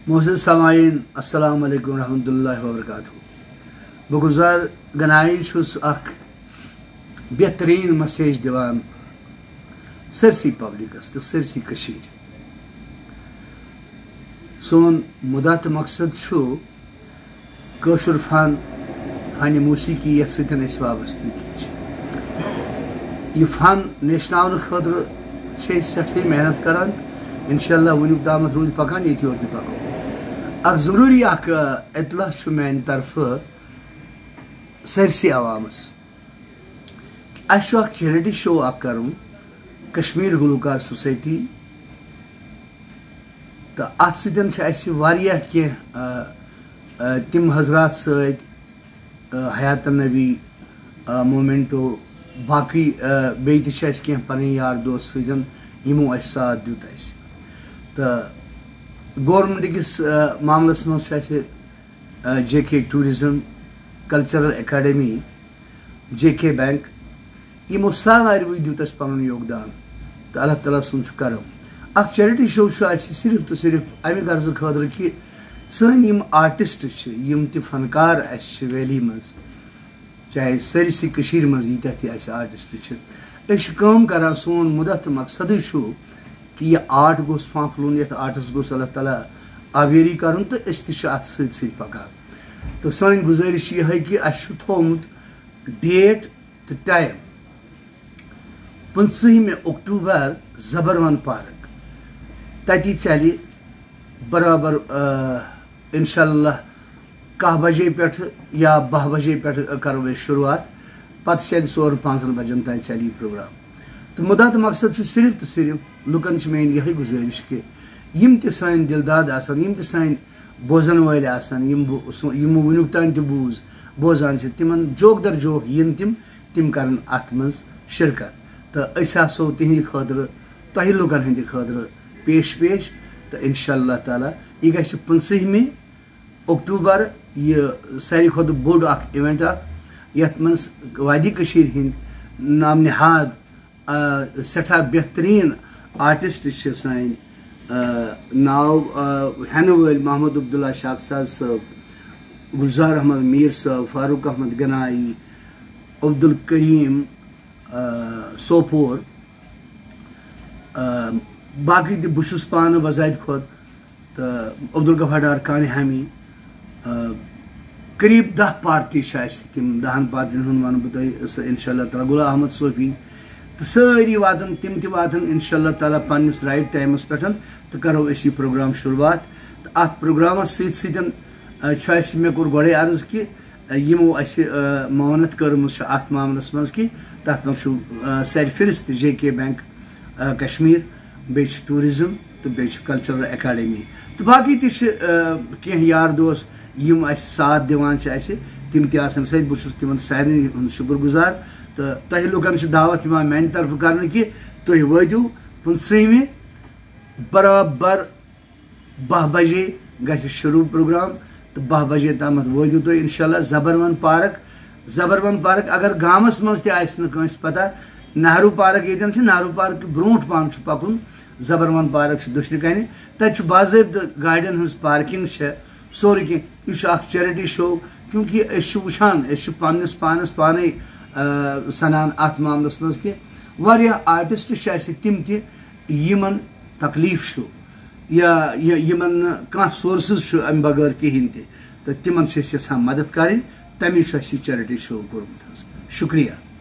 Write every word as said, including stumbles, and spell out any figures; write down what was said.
معزز سامعین، السلام علیکم ورحمۃ اللہ وبرکاتہ۔ بہٕ گُلزار گنایی چھُس اکھ بہترین میسیج دِوان سٲرسٕے پبلکس تہٕ سٲرسٕے کٔشیٖرِ۔ سون مُدا تہٕ مقصد چھُ کٲشُر فن، فن موسیقی، یتھ سۭتۍ أسۍ وابستگی چھِ۔ یہِ فن نیشناونہٕ خٲطرٕ چھِ أسۍ سٮ۪ٹھٕے محنت کران۔ انشاءاللہ وٕنیُک تامتھ روٗدۍ پکان، ییٚتہِ یورٕ تہِ پکو۔ اکھ ضروٗری اکھ، آ، اطلاع چھُ میانہِ طرفہٕ سٲرسٕے عوامس۔ اَسہِ چھُ اکھ چیرٹی شو اکھ کرُن، کشمیر گلوکار سوسائٹی، تہٕ اتھ سۭتۍ چھِ اَسہِ واریاہ کینٛہہ، آ، آ، تِم حضرات سۭتۍ، آ، حیات النبی، آ، مومنٹو، باقٕے، آ، بیٚیہِ تہِ چھِ اَسہِ کینٛہہ پنٕنۍ یار دوس سۭتۍ، یِمو اَسہِ ساتھ دیُت اَسہِ۔ تہٕ گورنمنٹ کِس، آ، معاملس منٛز چھُ اَسہِ، آ، جے کے ٹوٗرزم، کلچرل اکیڈمی، جے کے بینک، یِمو ساروٕے دیُت اَسہِ پنُن یوگدان، تہٕ اللہ تعالیٰ سُنٛد چھُ کرم۔ اکھ چیرٹی شو چھُ اَسہِ صرف تہٕ صرف اَمہِ غرضہٕ خٲطرٕ کہِ سٲنۍ یِم آرٹسٹ چھِ، یِم تہِ فنکار اَسہِ چھِ ویلی منٛز، چاہے سٲرسٕے کٔشیٖرِ منٛز ییٖتیٛاہ تہِ اَسہِ آرٹسٹ چھِ، أسۍ چھِ کٲم کران۔ سون مُدا تہٕ مقصدٕے چھُ کہِ یہِ آرٹ گوٚژھ پھانٛپھلُن، یَتھ آرٹس گوٚژھ اللہ تعالیٰ آبیٲری کرُن، تہٕ أسۍ تہِ چھِ اَتھ سۭتۍ سۭتۍ پکان۔ تہٕ سٲنۍ گُزٲرِش چھِ یِہوٚے کہِ اَسہِ چھُ تھوٚومُت ڈیٹ تہٕ ٹایم، پٕنٛژٕہمہِ اکتوبر، زبروان پارک۔ تَتی چلہِ برابر، آ، انشاءاللہ کاہ بجے پٮ۪ٹھٕ یا باہ بجے پٮ۪ٹھٕ کرو أسۍ شروٗعات۔ پتہٕ چلہِ ژورن پانٛژن بجن تام چلہِ یہِ پروگرام۔ تہٕ مُدا تہٕ مقصد چھُ صرف تہٕ صرف، لُکن چھِ میٲنۍ یِہوٚے گُزٲرِش کہِ یِم تہِ سٲنۍ دِلداد آسن، یِم تہِ سٲنۍ بوزن وٲلۍ آسن، یِم بو-، سو-، یِمو وٕنیُک تام تہِ بوٗز، بوزان چھِ، تِمن جوک در جوک یِن تِم، تِم کرن اتھ منٛز شرکت۔ تہٕ أسۍ آسو تِہنٛدِ خٲطرٕ، تۄہہِ لُکن ہٕنٛدِ خٲطرٕ پیش پیش۔ تہٕ انشاءاللہ تعالیٰ یہِ گژھِ پٕنٛژٕہمہِ اکتوبر، یہِ ساروی کھۄتہٕ بوٚڑ اکھ ایونٹ اکھ، یتھ منٛز وادی کٔشیٖرِ ہٕنٛدۍ نام نہاد، آ، سٮ۪ٹھاہ بہتریٖن آرٹسٹ چھِ سٲنۍ، آ، ناو، آ، ہٮ۪نہٕ وٲلۍ محمد عبداللہ شاکساز صٲب، گلزار احمد میٖر صٲب، فاروق احمد گنایی، عبدالکریم، آ، سوپور، آ، باقٕے تہِ۔ بہٕ چھُس پانہٕ بذاتِ خۄد تہٕ عبدالغفار ڈار کانہامی، آ، قریب دَہ پارٹی چھِ اَسہِ، تِم دَہَن پارٹین ہُنٛد وَنہٕ بہٕ تۄہہِ، سُہ انشاءاللہ تعالیٰ غلام احمد صوفی، تہٕ سٲری واتَن، تِم تہِ واتَن انشاءاللہ تعالیٰ پننِس رائٹ ٹائمَس پٮ۪ٹھ، تہٕ کَرو أسۍ یہِ پروگرام شروٗعات۔ تہٕ اَتھ پروگرامَس سۭتۍ سۭتۍ، آ، چھُ اَسہِ، مےٚ کوٚر گۄڈَے عرض کہِ، آ، یِمو اَسہِ، آ، معاونت کٔرمٕژ چھِ اَتھ معاملَس منٛز کہِ تَتھ منٛز چھُ، آ، سرفہرست جے کے بینک، آ، کشمیر، بیٚیہِ چھُ ٹوٗرزم، تہٕ بیٚیہِ چھُ کلچرل اکیڈمی، تہٕ باقٕے تہِ چھِ، آ، کینٛہہ یار دوس یِم اَسہِ ساتھ دِوان چھِ اَسہِ، تِم تہِ آسَن سۭتۍ۔ بہٕ چھُس تِمن سارنٕے ہُنٛد شُکُر گُزار، تہٕ تۄہہِ لُکن چھِ دعوت یِوان میانہِ طرفہٕ کرنہٕ کہِ تُہۍ وٲتِو پٕنٛژٕہمہِ برابر باہ بجے گژھِ شروٗع پروگرام، تہٕ باہ بجے تامَتھ وٲتِو تُہۍ انشاءاللہ زبروان پارک۔ زبروان پارک اگر گامَس منٛز تہِ آسہِ نہٕ کٲنٛسہِ پتہ، نہروٗ پارک ییٚتٮ۪ن چھِ، نہروٗ پارک برونٛٹھ پہم چھُ پَکُن، زبروان پارک چھِ دٔچھنہِ کَنہِ، تَتہِ چھُ باضٲبطہٕ گاڑٮ۪ن ہٕنٛز پارکنگ چھےٚ، سورُے کینٛہہ۔ یہِ چھُ اکھ چیرٹی شو، کیونکہ أسۍ چھِ وٕچھان، أسۍ چھِ پننِس پانس پانے، آ، سنان اتھ معاملس منٛز کہِ واریاہ آرٹسٹ چھِ اَسہِ تِم تہِ یِمن تکلیف چھُ یا یہِ، یِمن نہٕ کانٛہہ سورسز چھُ امہِ بغٲر کِہینۍ تہِ، تہٕ تِمن چھِ أسۍ یژھان مدد کرٕنۍ۔ تمی چھُ اَسہِ یہِ چیرٹی شو کوٚرمُت حظ۔ شُکریہ۔